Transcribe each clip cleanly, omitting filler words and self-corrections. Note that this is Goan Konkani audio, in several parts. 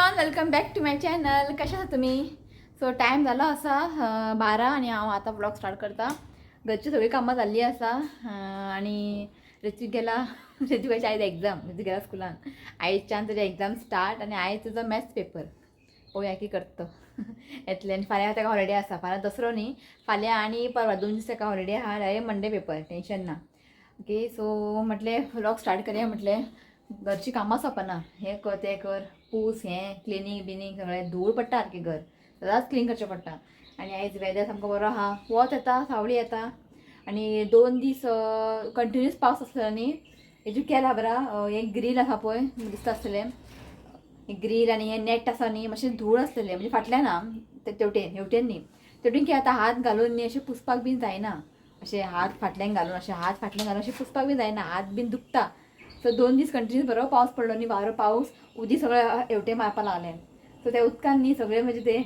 Everyone, welcome back to my channel. कशें आसा तुमी? सो टायम जालो आसा 12 आनी हांव आतां व्लॉग स्टार्ट करता. घरची सगळीं कामां जाल्लीं आसा आनी ऋत्विक गेला. ऋत्विकाची आयज एग्जाम. ऋत्विक गेला स्कुलान. आयजच्यान तुजी एग्जाम स्टार्ट आनी आयज तुजो मॅथ्स पेपर. पळोवया की करता तो येतलें. आनी फाल्यां ताका हॉलिडे आसा. फाल्यां दसरो न्ही, फाल्यां आनी परवा 2 दीस ताका हॉलिडे आहा. डायरेक्ट मंडे पेपर, टेंशन ना. ओके, सो म्हटलें व्लॉग स्टार्ट करया. म्हटलें घरची कामां सोंपना. हें कर, तें कर, पूस, हें क्लिनींग बिनींग सगळें. धूळ पडटा सारकें, घर सदांच क्लीन करचें पडटा. आनी आयज वेदर सामको बरो आहा. वत येता, सावळी येता आनी 2 दीस कंटिन्यूस पावस आसलो न्ही. हेजी केला बरा. हें ग्रील आसा पळय, दिसता आसतलें. ग्रील आनी हें नेट आसा न्ही, मातशें धूळ आसलेलें. म्हणजे फाटल्यान आहा ते तेवटेन, हेवटेन न्ही, तेवटेन. की आतां हात घालून न्ही अशें पुसपाक बीन जायना. अशें हात फाटल्यान घालून, अशें हात फाटल्यान घालून अशें पुसपाक बीन जायना, हात बीन दुखता. सो 2 दीस कंटिन्यूस बरो पावस पडलो न्ही, वारो, पावस, उदीक सगळें हेवटेन मारपाक लागलें. सो त्या उदकान न्ही सगळें म्हणजे ते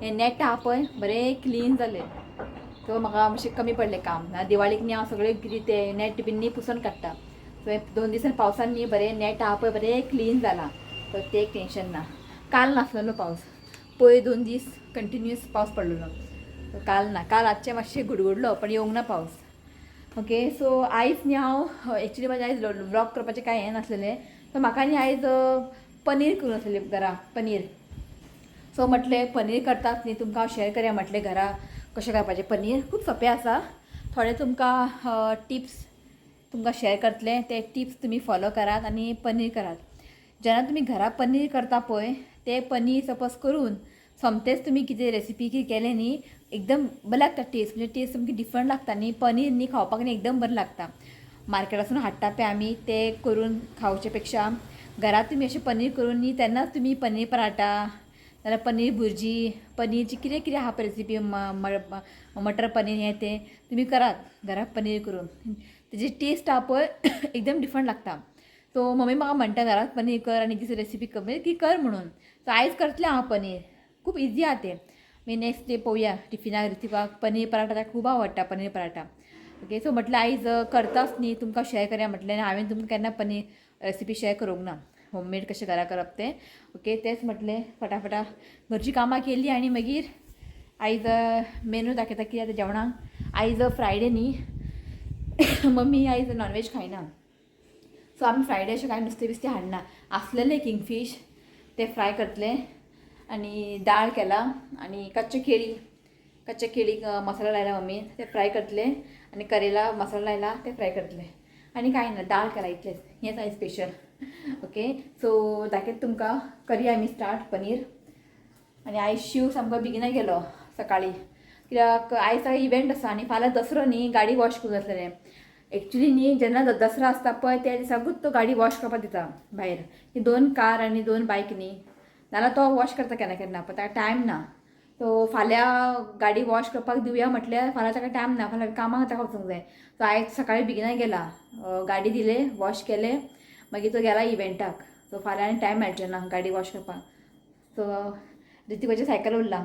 हें नेट आहा पळय, बरें क्लीन जालें. सो म्हाका मातशें कमी पडलें काम. दिवाळीक न्ही हांव सगळें कितें तें नेट बीन न्ही पुसून काडटा. सो हे 2 दिसान पावसान न्ही बरें नेट आहा पळय, बरें क्लीन जालां. सो तें एक टेंशन ना. काल नासलेलो पावस. पयर 2 दीस कंटिन्युअस पावस पडलेलो. सो काल ना. काल रातचें मातशें गुडगुडलो, पण येवंक ना पावस. ओके, सो आयज न्ही हांव एक्चुली म्हाजें आयज व्लॉग करपाचें कांय हें नासलेलें. सो म्हाका न्ही आयज पनीर करूं आसलेलें घरा, पनीर. सो म्हटलें पनीर करतात न्ही, तुमकां हांव शेअर करया म्हटलें घरा कशें करपाचें पनीर. खूब सोंपें आसा. थोडे तुमकां टिप्स तुमकां शेअर करतलें. ते टिप्स तुमी फॉलो करात आनी पनीर करात. जेन्ना तुमी घरा पनीर करता पळय, ते पनीर सपोज करून सोमतेच तुमी कितें रेसिपी कितें केलें न्ही, एकदम बरें लागता टेस्ट. म्हणजे टेस्ट सामकी डिफरंट लागता न्ही. पनीर न्ही खावपाक न्ही एकदम बरें लागता. मार्केटासून हाडटा पळय आमी, ते करून खावचे पेक्षा घरात तुमी अशें पनीर करून न्ही, तेन्नाच तुमी पनीर पराठा नाल्यार पनीर भुर्जी, पनीरची कितें कितें आहा रेसिपी, मटर पनीर, हें तें तुमी करात घरात पनीर करून. तेजी टेस्ट आहा पळय, एकदम डिफरंट लागता. सो मम्मी म्हाका म्हणटा, घरात पनीर कर आनी दुसरी रेसिपी कर, म्हणजे ती कर म्हणून. सो आयज करतलें हांव पनीर. खूब इजी आहा तें. मागीर नेक्स्ट डे पळोवया. टिफिनाक ऋतिकाक पनीर पराठा ताका खूब आवडटा, पनीर पराठा. ओके, सो म्हटलें आयज करताच न्ही, तुमकां शेअर करया म्हटलें. आनी हांवें तुमकां केन्ना पनीर रेसिपी शेअर करूंक ना, होममेड कशें घरा करप तें. ओके, तेंच म्हटलें फटाफटा घरचीं कामां केलीं आनी मागीर आयज मेनू दाखयता कितें आतां जेवणाक. आयज फ्रायडे न्ही, मम्मी आयज नॉनवेज खायना. सो आमी फ्रायडे अशें कांय नुस्तें बिस्तें हाडना. आसलेलें किंगफीश, तें फ्राय करतलें आनी दाळ केला आनी कच्चे केळी, कच्चे केळीक मसालो लायला मम्मीन, ते फ्राय करतले आनी करेला मसालो लायला, ते फ्राय करतले आनी कांय ना, दाळ केला, इतलेंच. हेंच आयज स्पेशल. ओके, सो दाखयत तुमकां. करया आमी स्टार्ट पनीर. आनी आयज शिव सामको बेगिना गेलो सकाळी, कित्याक आयज ताका इव्हेंट आसा आनी फाल्यां दसरो न्ही, गाडी वॉश करूंक आसलेलें. एक्चुली न्ही जेन्ना दसरो आसता पळय, त्या दिसाकूच तो गाडी वॉश करपाक दिता भायर. ही दोन कार आनी दोन बायक न्ही, नाल्यार तो वॉश करता केन्ना केन्ना, पण ताका टायम ना. सो फाल्यां गाडी वॉश करपाक दिवया म्हटल्यार फाल्यां ताका टायम ना, फाल्यां कामाक ताका वचूंक जाय. सो आयज सकाळी बेगिना गेला, गाडी दिले, वॉश केले, मागीर तो गेला इव्हेंटाक. सो फाल्यां आनी टायम मेळचो ना गाडी वॉश करपाक. सो ऋतिकाचें सायकल उरलां,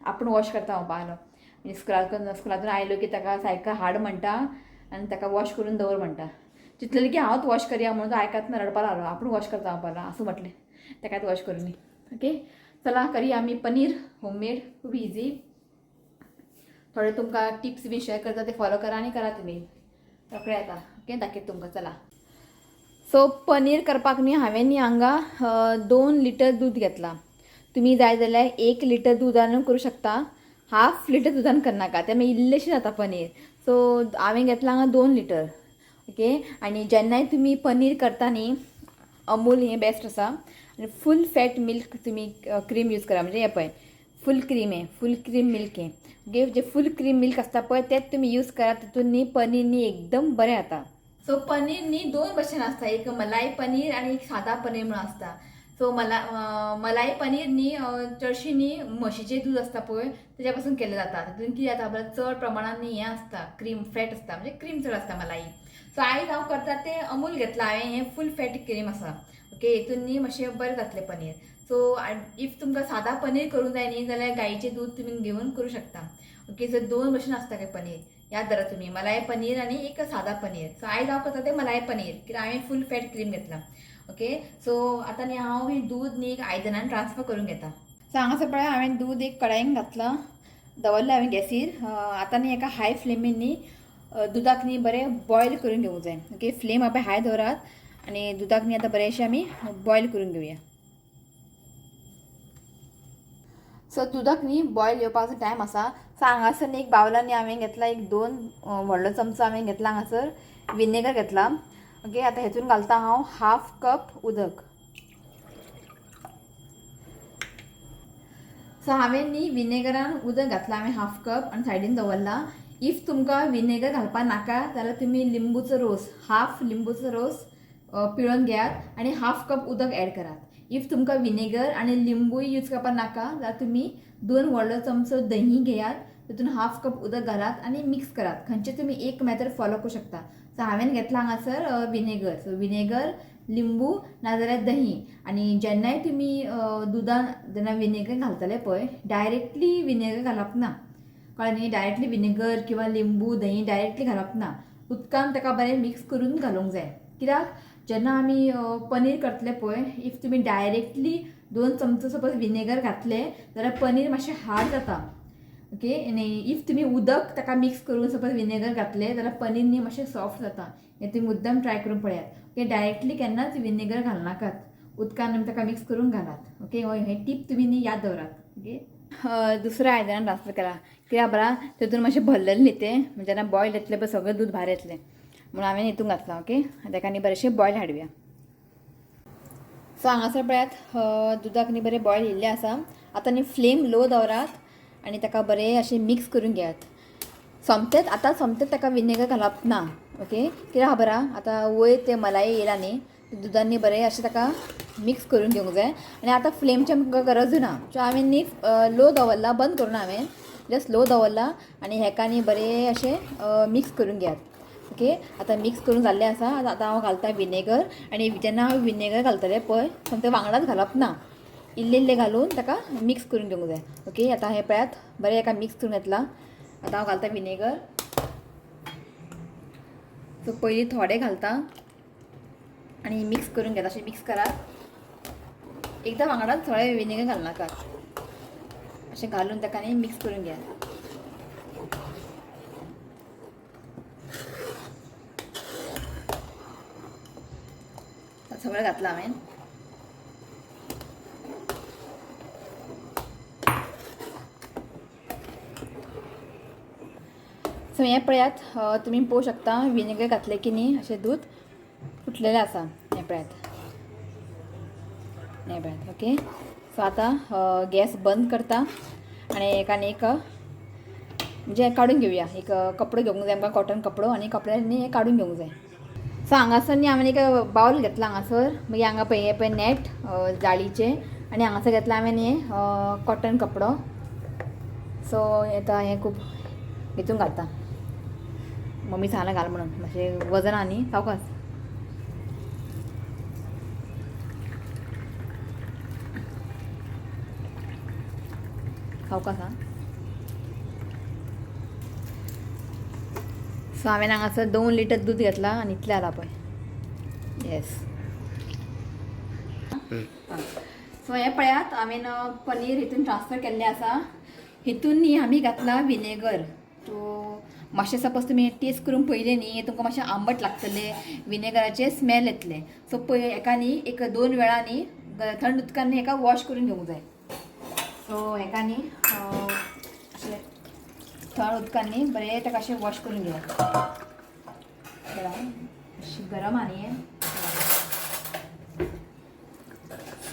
आपूण वॉश करता म्हणपा लागलो. आनी स्कुलांतून आयलो की ताका सायकल हाड म्हणटा आनी ताका वॉश करून दवर म्हणटा. चिंतलेलें की हांवच वॉश करया म्हणून, तो आयकत ना, रडपा लागलो. आपूण वॉश करता म्हणपा लागलो. आसूं म्हटलें, ताकाच वॉश करूं. ओके, चला करया आमी पनीर होममेड. खूब इजी. थोडे तुमकां टिप्स बी शेअर करता, ते फॉलो करा आनी करा तुमी, रोखडे येता. ओके, दाखयता तुमकां, चला. सो पनीर करपाक न्ही हांवें न्ही हांगा 2 लिटर दूद घेतलां. तुमी जाय जाल्यार 1 लिटर दुदान करूं शकता. हाफ लिटर दुदान करनाका, तें मागीर इल्लेशें जाता पनीर. सो हांवें घेतलां हांगा 2 लिटर. ओके, आनी जेन्नाय तुमी पनीर करता न्ही, अमूल हें बेस्ट आसा आनी फूल फॅट मिल्क तुमी क्रीम यूज करा. म्हणजे हें पळय, फूल क्रीम हें, फूल क्रीम मिल्क हें. ओके, जे फूल क्रीम मिल्क आसता पळय, तेच तुमी यूज करा. तितून न्ही पनीर न्ही एकदम बरें जाता. सो पनीर न्ही दोन भशेन आसता, एक मलाई पनीर आनी एक सादा पनीर म्हणून आसता. सो मलाई पनीर न्ही चडशी न्ही म्हशीचें दूद आसता पळय, तेज्या पासून केल्लें जाता. तितून कितें जाता बरें, चड प्रमाणान न्ही हें आसता, क्रीम फॅट आसता, म्हणजे क्रीम चड आसता मलाई. सो आयज हांव करता तें अमूल घेतलां हांवें, हें फूल फॅट क्रीम आसा. ओके, हितून न्ही मातशें बरें जातलें पनीर. सो if तुमकां सादा पनीर करूंक जाय न्ही, जाल्यार गायचें दूद तुमी घेवन करूं शकता. ओके, सो दोन भशेन आसता काय पनीर, याद धरा तुमी, मलाई पनीर आनी एक सादा पनीर. सो आयज हांव करता तें मलाई पनीर, कित्याक हांवें फूल फॅट क्रीम घेतलां. ओके सो आतां न्ही हांव हें दूद न्ही एक आयदनान ट्रान्सफर करून घेता. सो हांगासर पळय हांवें दूद एक कडायेन घातलां, दवरलें हांवें गॅसीर. आतां न्ही एका हाय फ्लेमीन न्ही दुदाक न्ही बरें बॉयल करून घेवंक जाय. ओके फ्लेम आपल्या हाय दवरात आनी दुदाक न्ही आतां बरेंशें आमी बॉयल करून घेवया. सो दुदाक न्ही बॉयल येवपाचो टायम आसा. सो हांगासर न्ही एक बावलान न्ही हांवें घेतला एक 2 व्हडलो चमचो हांवें घेतला हांगासर विनेगर घेतला. ओके आतां हेतून घालता हांव 1/2 कप उदक. सो हांवें न्ही विनेगरान उदक घातलां हांवें 1/2 कप आनी सायडीन दवरलां. If तुमकां विनेगर घालपाक नाका जाल्यार तुमी लिंबूचो रोस 1/2 लिंबूचो रोस पिळून घेयात आनी 1/2 कप उदक एड करात. If तुमकां विनेगर आनी लिंबूय यूज करपाक नाका जाल्यार तुमी 2 व्हडलो चमचो दही घेयात, तितून 1/2 कप उदक घालात आनी मिक्स करात. खंयचे तुमी एक मेथड फॉलो करूं शकता. सो हांवें घेतला हांगासर विनेगर. सो विनेगर, लिंबू नाजाल्यार दही. आनी जेन्नाय तुमी दुदान जेन्ना विनेगर घालतले पळय डायरेक्टली विनेगर घालप ना, कळ्ळें न्ही. डायरेक्टली विनेगर किंवा लिंबू दही डायरेक्टली घालप ना, उदकान ताका बरें मिक्स करून घालूंक जाय. कित्याक जेन्ना आमी पनीर करतले पळय if तुमी डायरेक्टली 2 चमचो सपोज विनेगर घातले जाल्यार पनीर मातशें हार्ड जाता. ओके आनी if तुमी उदक ताका मिक्स करून सपोज विनेगर घातले जाल्यार पनीर न्ही मातशें सॉफ्ट जाता. हें तुमी मुद्दम ट्राय करून पळयात. ओके डायरेक्टली केन्नाच विनेगर घालनाकात, उदकान आमी ताका मिक्स करून घालात. ओके हें टीप तुमी न्ही याद दवरात. ओके दुसऱ्या आयदनान ट्रान्सफर केला कित्याक बरा तितून मातशें भरलेलें न्ही तें, म्हणजे जेन्ना बॉयल येतलें पळय सगळें दूद भायर येतलें म्हणून हांवें हितून घातलां. ओके ताका न्ही बरेंशें बॉयल हाडुया. सो हांगासर पळयात दुदाक न्ही बरें बॉयल येयल्लें आसा. आतां न्ही फ्लेम लो दवरात आनी ताका बरें अशें मिक्स करून घेयात. सोमतेंच आतां सोमतेंच ताका विनेगर घालप ना. ओके कित्याक खबर आहा आतां वयर तें मलाई येयला न्ही दुदान न्ही बरें अशें ताका मिक्स करून घेवंक जाय. आनी आतां फ्लेमची आमकां गरज ना. सो हांवें न्ही लो दवरला, बंद करूं ना हांवें, जस्ट लो दवरला आनी हेका न्ही बरें अशें मिक्स करून घेयात. ओके आतां मिक्स करून जाल्लें आसा. आतां हांव घालता विनेगर. आनी जेन्ना हांव विनेगर घालतलें पळय सोमतें वांगडाच घालप ना, इल्लें इल्लें घालून ताका मिक्स करून घेवंक जाय. ओके आतां हें पळयात बरें हेका मिक्स करून घेतलां. आतां हांव घालता विनेगर. सो पयलीं थोडें घालता आनी मिक्स करून घेता. अशें मिक्स करात, एकदां वांगडाच थोडें विनेगर घालनाकात, अशें घालून ताका न्ही मिक्स करून घेयात. सगळें घातलां हांवें. सो हें पळयात तुमी पळोवंक शकता विनेगर घातलें की न्ही अशें दूद फुटलेलें आसा. हें पळयात, हें पळयात. ओके सो आतां गॅस बंद करता आनी एक आनी एक म्हणजे काडून घेवया. एक कपडो घेवंक जाय आमकां, कॉटन कपडो, आनी कपड्यांनी हें काडून घेवंक जाय. सो हांगासर न्ही हांवें एक बावल घेतला हांगासर, मागीर हांगा पळय हें पळय नॅट जाळीचें, आनी हांगासर घेतला हांवें हें कॉटन कपडो. सो आतां हें खूब हितून घालता, मम्मी सांगलां घाल म्हणून, मातशें वजन आहा न्ही सावकास. सावकास आं. सो हांवें हांगासर 2 लिटर दूद घेतलां आनी इतलें आलां पळय. येस. सो हें पळयात हांवें पनीर हितून ट्रान्सफर केल्लें आसा. हितून न्ही आमी घातलां विनेगर. सो मातशें सपोज तुमी टेस्ट करून पळयलें न्ही तुमकां मातशें आंबट लागतलें, विनेगराचें स्मेल येतलें. सो पळय हेका न्ही एक 2 वेळा न्ही थंड उदकान न्ही हेका वॉश करून घेवंक जाय. सो हेका न्ही अशें थंड उदकान न्ही बरें ताका अशें वॉश करून घेयात. गरम आहा न्ही हें.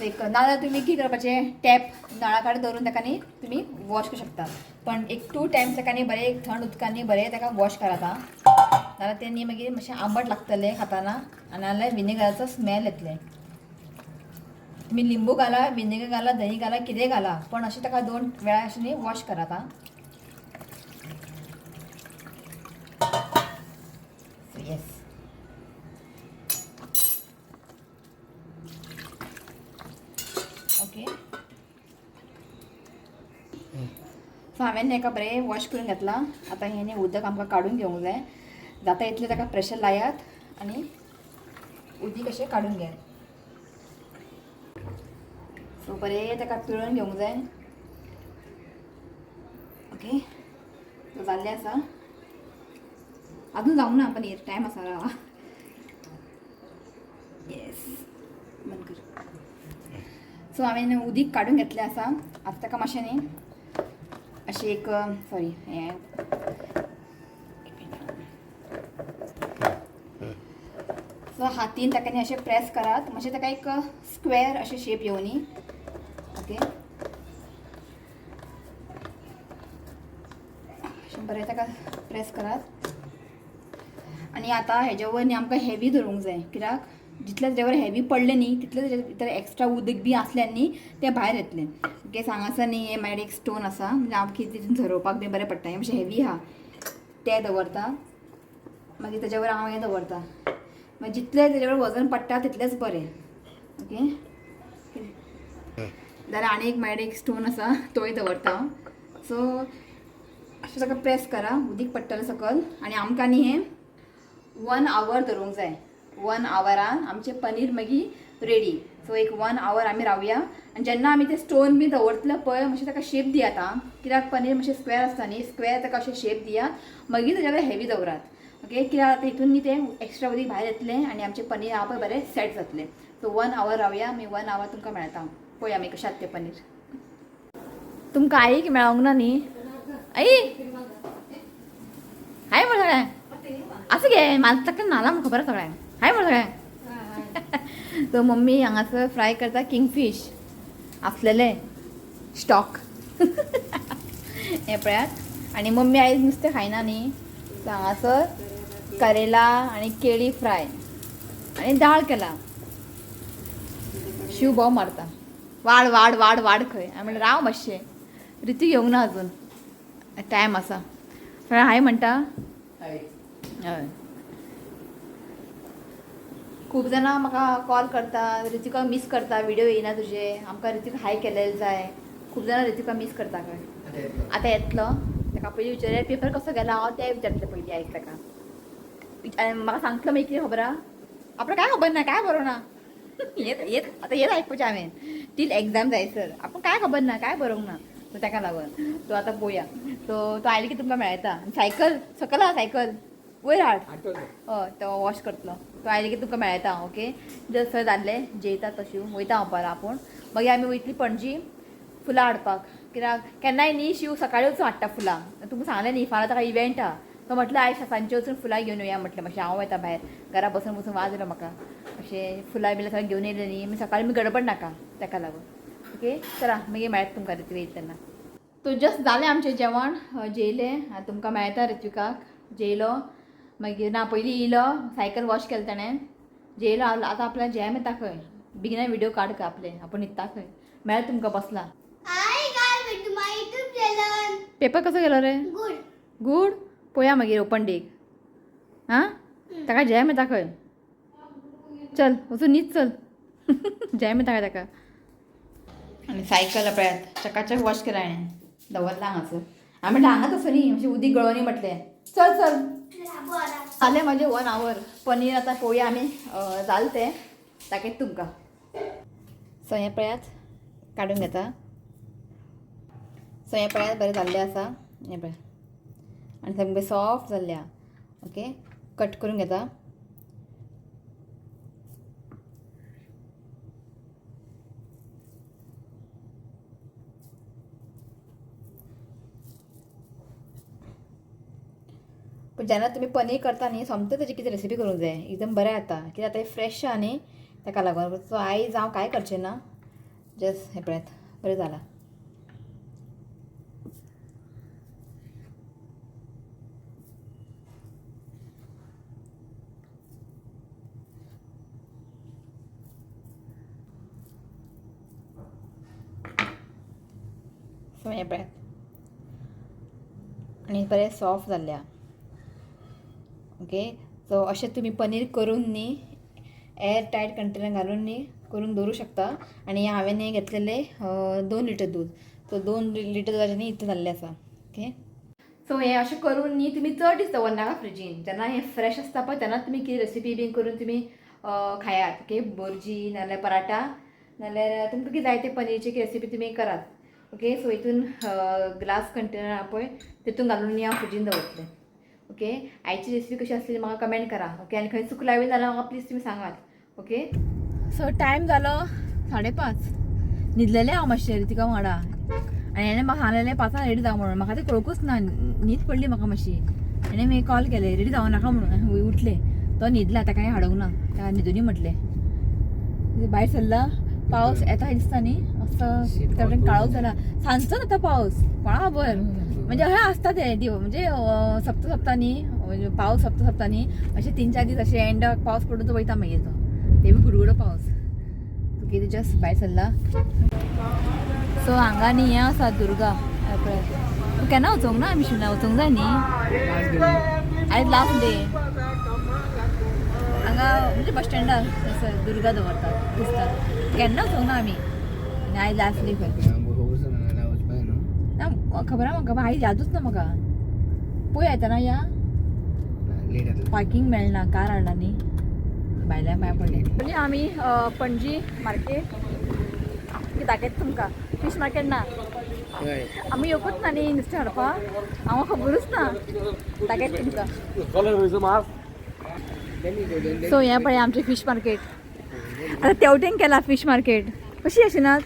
एक नाजाल्यार तुमी कितें करपाचें, टॅप नळा कडेन दवरून ताका न्ही तुमी वॉश करूं शकता. पण एक 2 टायम्स ताका न्ही बरें थंड उदकान न्ही बरें ताका वॉश करात आं, नाजाल्यार तें न्ही मागीर मातशें आंबट लागतलें खाताना आनी नाजाल्यार विनेगराचो स्मेल येतलें. तुमी लिंबू घाला, विनेगर घाला, दही घाला, कितेंय घाला, पण अशें ताका 2 वेळा अशें न्ही वॉश करात आं. येस. ओके सो हांवें हेका बरें वॉश करून घेतलां. आतां हें न्ही उदक आमकां काडून घेवंक जाय. जाता इतलें ताका प्रेशर लायात आनी उदीक अशें काडून घेयात. सो बरें ताका पिळून घेवंक जाय. ओके, सो जाल्लें आसा. अजून जावंक ना पनीर, टायम आसा. येस, बंद कर. सो हांवें उदीक काडून घेतलें आसा. आतां ताका मातशें न्ही अशें एक सॉरी हें सो हातीन ताका न्ही अशें प्रेस करात, मातशें ताका एक स्क्वेर अशें शेप येवनी. ओके, अशें बरें ताका प्रेस करात. आनी आतां हेज्या वयर न्ही आमकां हेवी धरूंक जाय, कित्याक जितलें ताज्या वयर हेवी पडलें न्ही तितलें ताजे भितर एक्स्ट्रा उदक बी आसलें न्ही तें भायर येतलें. ओके, हांगासर न्ही हें मागीर एक स्टोन आसा, म्हणजे हांव कितें तितून झरोवपाक बी बरें पडटा. हें मातशें हेवी आहा तें दवरता, मागीर ताज्या वयर हांव हें दवरता. मागीर जितलें ताजे वयर वजन पडटा तितलेंच बरें. ओके, जाल्यार आनी एक मागीर एक स्टोन आसा तोय दवरता हांव. सो अशें ताका प्रेस करा, उदीक पडटलें सकयल. आनी आमकां न्ही हें 1 our धरूंक जाय. 1 आवरान आमचें पनीर मागीर रेडी. सो एक 1 our आमी रावया. आनी जेन्ना आमी ते स्टोन बी दवरतले पळय मातशें ताका शेप दियात आं, कित्याक पनीर मातशें स्क्वेर आसता न्ही, स्क्वेर ताका अशें शेप दियात, मागीर ताज्या वयर हेवी दवरात. ओके, कित्याक आतां हितून न्ही तें एक्स्ट्रा उदीक भायर येतलें आनी आमचें पनीर आहा पळय बरें सेट जातलें. सो 1 our रावया आमी, 1 our तुमकां मेळटा. पळोवया आमी कशें आसा तें पनीर. तुमकां आईक मेळोंक ना न्ही? आई हाय म्हण सगळ्यांक. आसा गे म्हाका ताका नाला म्हूण खबर आसा सगळ्यांक. हाय म्हण सगळ्यांक. सो मम्मी हांगासर फ्राय करता किंगफीश आसलेले स्टॉक हें पळयात. आनी मम्मी आयज नुस्तें खायना न्ही, सो हांगासर करेला आनी केळी फ्राय आनी दाळ केला. शिव बोव मारता, वाड वाड वाड वाड खंय. हांवें म्हणलें राव मातशें, रिती येवंक ना अजून, टायम आसा. सगळें हाय म्हणटा. हय, खूब जाणां म्हाका कॉल करता, रितिका मीस करता, व्हिडिओ येयना तुजे, आमकां रितिका हाय केलेलें जाय. खूब जाणां रितिका मीस करता खंय. आतां येतलो ताका पयलीं विचारया पेपर कसो गेला, हांव तें विचारतलें पयलीं आयज ताका. म्हाका सांगतलो मागीर कितें खबर आहा, आपणाक काय खबर ना, काय बरोवंक ना. येत येत आतां येत आयकुपाचें हांवें तील एग्जाम जायसर आपूण काय खबर ना, काय बरोवंक ना. सो ताका लागून तो आतां पळोवया. सो तो आयलो की तुमकां मेळटा. सायकल सकयल आहा, सायकल वयर हाड, हय तो वॉश करतलो. तो आयलो की तुमकां मेळटा. ओके, जस्ट थंय जाल्लें जेयता तशी वयता हांव परत आपूण. मागीर आमी वयतली पणजी फुलां हाडपाक, कित्याक केन्नाय न्ही शिव सकाळीं वचून हाडटा फुलां. तुमकां सांगलें न्ही फाल्यां ताका इव्हेंट आहा, तो म्हटलें आयज सांजचें वचून फुलां घेवन येवया म्हटलें. मातशें हांव वयता भायर, घरा बसून बसून वाज येयलो म्हाका. अशें फुलां बिलां सगळें घेवन येयलें न्ही, मागीर सकाळीं गडबड नाका ताका लागून. ओके, चला मागीर मेळटा तुमकां रित्वी येता तेन्ना. तो जस्ट जालें आमचें जेवण, जेयलें. आतां तुमकां मेळटा रित्विकाक. जेयलो मागीर ना पयलीं येयलो, सायकल वॉश केलें ताणें, जेयलो. आतां आपल्या जेम येता खंय, बेगिना व्हिडिओ काड खंय आपले, आपूण न्हिदता खंय. मेळटा तुमकां बसला. पेपर कसो गेलो रे? गुड. गुड, पळोवया मागीर ओपन डेक. आं ताका जॅम येता खंय, चल वचून न्हीद चल. जॅम येता खंय ताका. आनी सायकल पळयात चकाचक वॉश केला हांवें, दवरला हांगासर. हांवें म्हटलें हांगाच आसा न्ही, मातशें उदीक गळोनी म्हटलें. चल चल, जालें म्हाजें 1 our paneer. आतां पळोवया आमी जालें तें, दाखयता तुमकां. सो हें पळयात काडून घेता. सो हें पळयात बरें जाल्लें आसा, हें पळयात आनी सामकें सॉफ्ट जाल्लें आहा. ओके, कट करून घेता. पूण जेन्ना तुमी पनीर करता न्ही, सोमतें ताजी कितें रेसिपी करूंक जाय, एकदम बरें जाता, कित्याक आतां हें फ्रेश आहा न्ही ताका लागून. सो आयज हांव कांय करचें ना, जस्ट हें पळयात बरें जालां. सो हें पळयात आनी बरें सॉफ्ट जाल्लें आहा. ओके, सो अशें तुमी पनीर करून न्ही एअर टायट कंटेनर घालून न्ही करून दवरूं शकता. आनी हांवें न्ही घेतलेलें 2 लिटर दूद, सो 2 लिटर दुदाचें न्ही इतलें जाल्लें आसा. ओके, सो हें अशें करून न्ही तुमी चड दीस दवरनाका फ्रिजीन, जेन्ना हें फ्रेश आसता पळय तेन्ना तुमी कितें रेसिपी बीन करून तुमी खायात. ओके, बोर्जी नाजाल्यार पराठा नाल्यार तुमकां कितें जाय ते पनीरची रेसिपी तुमी करात. ओके, सो हितून ग्लास कंटेनर आहा पळय तितून घालून न्ही हांव फ्रिजीन दवरतलें. ओके, आयची रेसिपी कशी आसली म्हाका कमेंट करा. ओके, आनी खंय चुकला बी जाल्यार म्हाका प्लीज तुमी सांगात. ओके, सो टायम जालो 5:30. न्हिदलेलें हांव मातशें रितिका वांगडा आनी हेणें म्हाका सांगलेलें 5 रेडी जावं म्हणून. म्हाका तें कळकूच ना, न्हीद पडली म्हाका मातशी. हेणें मागीर कॉल केले रेडी जावं नाका म्हणून. उठलें, तो न्हिदला, ताका हांवें हाडूंक ना, ताका न्हिदुनी म्हटलें. भायर सरला, पावस येता दिसता न्ही, असो तेवटेन काळोख जाला, सांजचो आतां पावस कोणा खबर. म्हणजे अशें आसता ते दिव म्हणजे सप्ता सप्ता न्ही, म्हणजे पावस सप्ता सप्ता न्ही, अशे 3-4 दीस अशे एंडाक पावस पडून तो वयता मागीर तो, ते बी गुडगुडो पावस. तुगे जस्ट भायर सरला. सो हांगा न्ही हें आसा दुर्गा पळय, केन्ना वचोंक ना आमी शिमला, वचोंक जाय न्ही, आयज लास्ट डे. हांगा म्हणजे बस स्टँडार दुर्गा दवरतात दिसतात, केन्ना वचोंक ना आमी आनी आयज लास्ट डे खंय. ना खबर आहा म्हाका, आयज यादूच ना म्हाका. पळय येतना या पार्किंग मेळना, कार हाडला न्ही, भायल्यान पांय पडले. म्हणजे आमी पणजी मार्केट दाखयता तुमकां, फिश मार्केट ना, आमी येवकूच ना न्ही नुस्तें हाडपाक, हांव खबरूच ना, दाखयता तुमकां. सो हें पळय आमचें फिश मार्केट, आतां तेवटेन केला फिश मार्केट. कशी अशें ना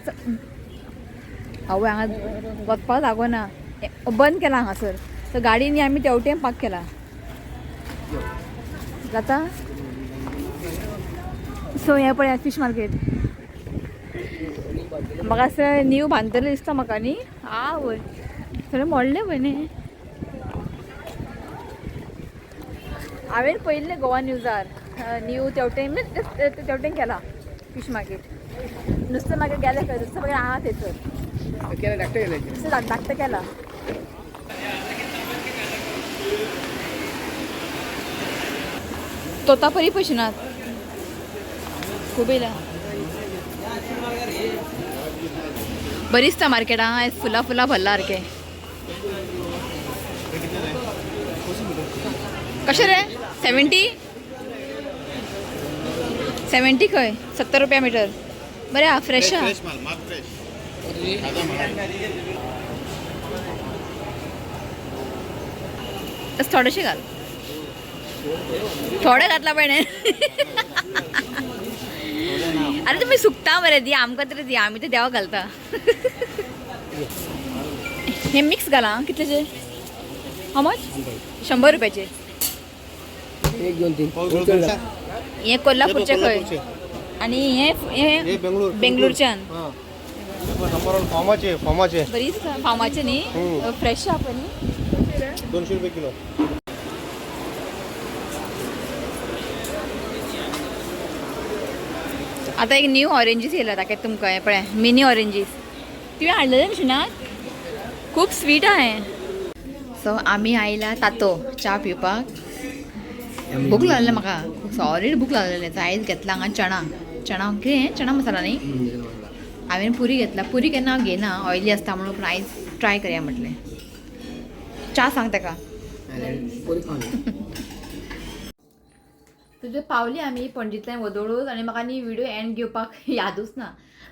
आवय, हांगा वचपाक लागना, बंद केला हांगासर. सो गाडी न्ही आमी तेवटेन पार्क केला जाता. सो हें पळय फिश मार्केट, म्हाका असं न्यू बांदतलें दिसता म्हाका न्ही. आवय सगळें मोडलें पळय न्ही. हांवें पळयल्लें गोवा न्यूजार न्यू तेवटेन तेवटेन केला फिश मार्केट. नुस्तें मार्केट गेलें खंय, नुस्तें मार्केट आहा थंयसर, नुस्तें धाकटें केलां. तोतापरी पयशे नात, खूब येयला. बरी दिसता मार्केटां, आयज फुलां फुलां भरला सारकें. कशें रे 70 70 खंय 70 रुपया मिटर. बरें आहा, फ्रेश आहा. थोडेशें घाल, थोडे घातला पळय. अरे तुमी सुकता मरे, दी आमकां तरी दी, आमी तर देवाक घालता. हे मिक्स घाला कितलेचे? How much? 100 रुपयाचे. 1 2 3. हे कोल्हापूरचे खंय आनी हे हे बेंगलोरच्यान. फार्माचे फार्माचे बरी फार्माचे न्ही, फ्रेश आहा पळय न्ही. 200 रुपये किलो. आता एक न्यू ऑरेंजीस येयला दाखयता तुमकां, हें पळय मिनी ऑरेंजीस. तुवें हाडलेले मिशनात, खूब स्वीट आहा हें. सो आमी आयला तातो च्या पिवपाक. भूक लागलें म्हाका, सॉलीड भूक लागलेलें. आयज घेतला हांगा चणा, चणा कितें चणा मसाला न्ही. हांवें पुरी घेतला, पुरी केन्ना हांव घेयना, ऑयली आसता म्हणून, पूण आयज ट्राय करया म्हटलें. च्या सांग ताका. तुजे पावली आमी पणजींतल्यान वदोळूच आनी म्हाका न्ही व्हिडियो एंड घेवपाक यादूच ना.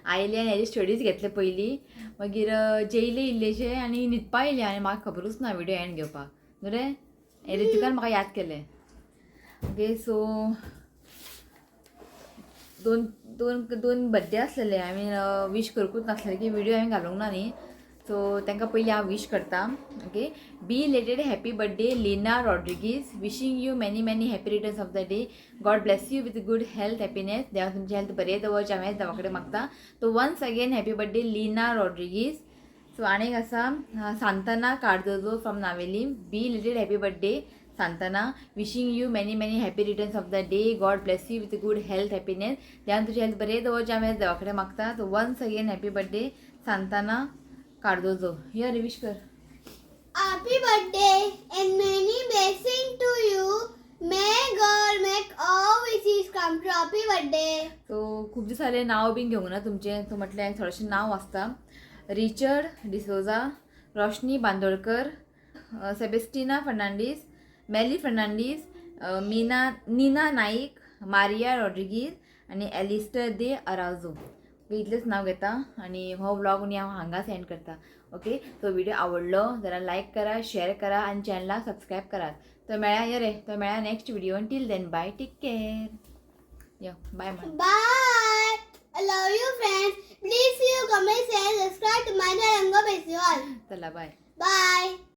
आयले आनी हेजे स्टडीज घेतले पयलीं, मागीर जेयले इल्लेशे आनी न्हिदपा येयले आनी म्हाका खबरूच ना व्हिडियो एंड घेवपाक. बरें रितिकान म्हाका याद केलें. ओके, सो दोन दोन दोन बड्डे आसलेले, हांवें वीश करूंकूच नासलें की व्हिडियो हांवें घालूंक ना न्ही. सो तांकां पयलीं हांव वीश करता. Okay, belated happy birthday Lina Rodrigues, wishing you many many happy returns of the day. God bless you with good health, happiness. देवा तुमची हेल्थ बरी दवरची हांवें देवा कडेन मागता. So once again happy birthday Lina Rodrigues. So आनीक आसा Santana Cardozo from Navelim, belated happy birthday Santana, wishing you many many happy returns of the day. God bless you with good health, happiness. देवान तुजी हेल्थ बरी दवरची हांवें देवा कडेन मागता. So once again happy birthday Santana Cardozo. यो रे विश कर. Happy birthday and many blessings to you. May God make all wishes come true. Happy birthday. So खूब दीस जाले नांव बीन घेवंक ना तुमचें, सो म्हटलें थोडेशें नांव वाचता. Richard D'Souza, Roshni Bandodkar, Sebastina Fernandes, Meli Fernandes, Meena Nina Naik, Maria Rodrigues आनी एलिस्टर दे अराजो. इतलेंच नांव घेता आनी हो व्लॉग न्ही हांव हांगा सेंड करता. ओके, सो व्हिडिओ आवडलो जाल्यार लायक करा, शेअर करा आनी चॅनलाक सबस्क्रायब करात. तो मेळ्या यो रे, तो मेळ्या next video. Till then bye, take care. यो बाय म्हण. Bye. I love you friends. Please you comment, share, subscribe to my channel. Go all. चला बाय. Bye.